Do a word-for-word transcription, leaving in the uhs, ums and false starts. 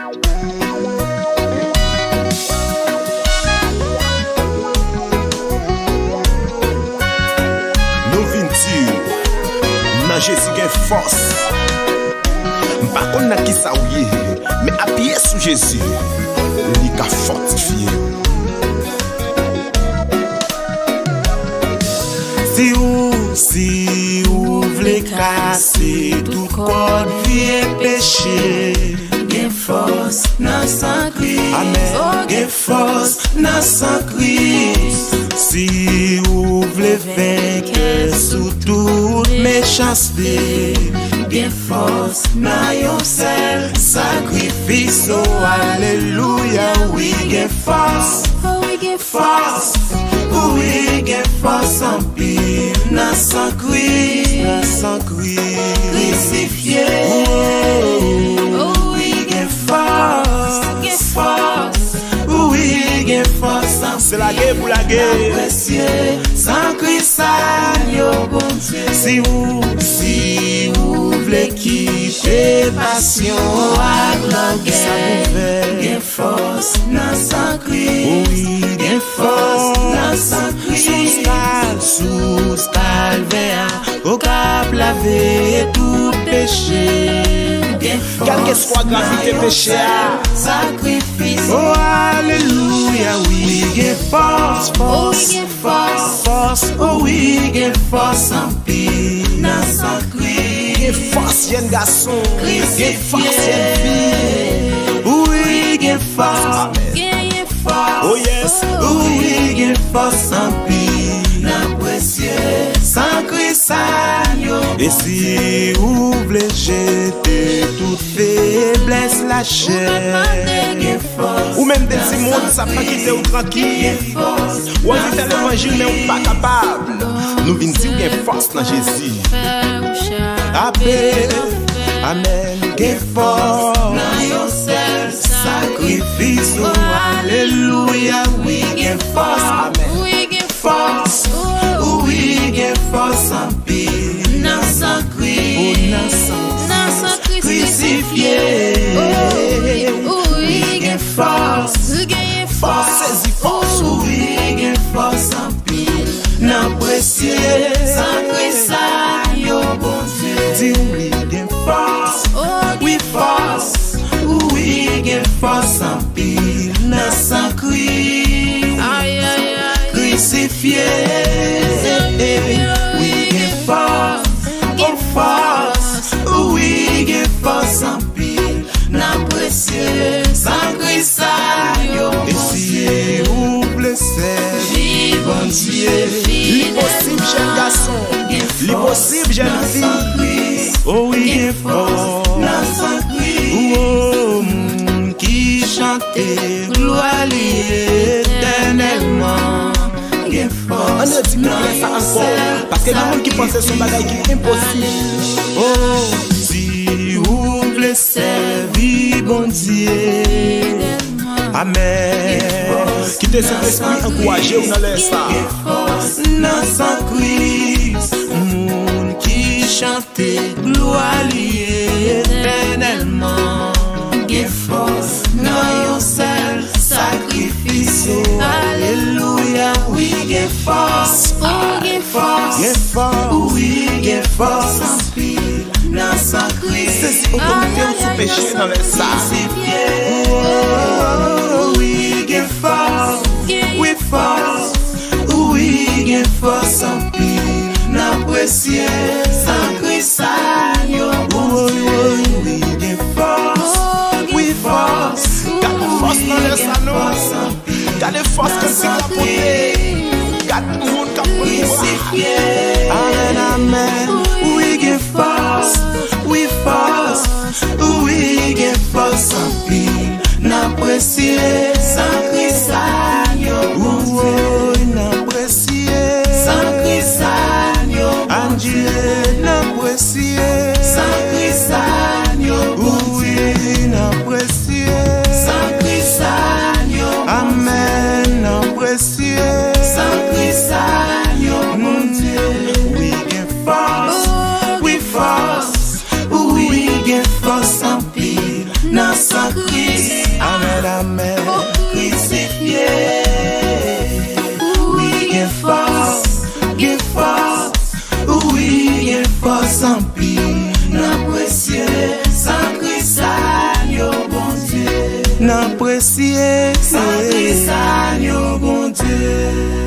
Nou vin di w, nan Jezi gen fòs. M pa konn nan kisa w ye, men apiye sou Jezi, li ka fòtifye w. Si ou, si ou vle kase tout kòd vye peche, gen fòs nan san Kris. Amèn. Gen fòs nan san Kris. Si ou vle venkè sou tout mechanste, gen fòs nan yon sèl sakrifis. O alelouya, wi, gen fòs. Fòs, wi, gen fòs anpil nan san Kris, nan san Kris. Krisifye, wi, gen fòs, gen fòs, wi, gen fòs anpil. Se lage pou lage. Apresye san Kris sa yo, Bondye. Si ou, si ou vle kite pasyon ak lagè, sa pou fè. Gen fòs nan san Kris. Wi, gen fòs nan san Kris. Sous kal, sous kalvè a, o k ap lave tout peche. Gen fòs. Kèlkeswa gravite peche a. Sakrifis. O alelouya, wi, gen fòs, fòs, fòs, o wi, gen fòs anpil nan san Kris. Gen fòs, jèn gason. Gen fòs, jèn fi. Wi, gen fòs. Amèn. Oh yes. Wi, gen fòs anpil nan presye san Kris sa yo. E si ou vle jete tout feblès lachè, ou menm de timoun, sa pa kite ou trankil. Ou anvi fè levanjil, men ou pa kapab. Nou vin di w gen fòs nan Jezi. Ape, amèn, gen fòs nan yon sèl sakrifis. O alelouya, wi, gen fòs. Amèn. Fòs, wi, gen fòs anpil nan san Kris. Nan san Kris. Krisifye. Wi, gen fòs. Fòs, sezi fòs. Wi, gen fòs anpil nan presye san Kris sa yo, Bondye. Di wi, gen fòs. Wi, fòs. Wi, gen fòs anpil nan san Kris. Krisifye. Wi, gen fòs. Gen fòs. Wi, gen fòs anpil nan presye san Kris sa yo. E si ou vle sèvi Bondye, li posib, jèn gason. Li posib, jèn fi. O wi, gen fòs nan san Kris. O, moun ki chante glwa li etènèlman. Gen fòs. Ann redi kouplè sa ankò, paske gen moun ki panse se yon bagay ki enposib. O, si ou vle sèvi Bondye, amèn. Kite Sentespri ankouraje w nan lè sa. Nan san Kris, moun ki chante glwa li etènèlman. Gen fòs nan yon sèl sakrifis. Alelouya, wi, gen fòs. Gen fòs. Wi, gen fòs anpil nan san Kris. Sezi otorite w sou peche nan lè sa. O, wi, gen fòs. Wi, fòs. Wi, gen fòs anpil nan presye san Kris sa yo, Bondye. Wi, gen fòs. Wi, fòs. Gade fòs nan lè sa, non. Gade fòs kantik la pote. Gade moun k ap pran. Amèn, amèn. Wi, gen fòs. Wi, fòs. Wi, gen fòs anpil nan presye san Kris sa yo, Bondye. Nan presye san Kris sa yo, Bondye. Nan presye san Kris sa yo, Bondye. Nan presye san Kris sa yo, amèn. Nan presye san Kris sa yo, Bondye. Wi, gen fòs. Kris. Amèn, amèn. Krisifye. Wi, gen fòs, gen fòs. Wi, gen fòs anpil. Nan presye san Kris, Agno Bondye. Nan presye san Kris, Agno Bondye.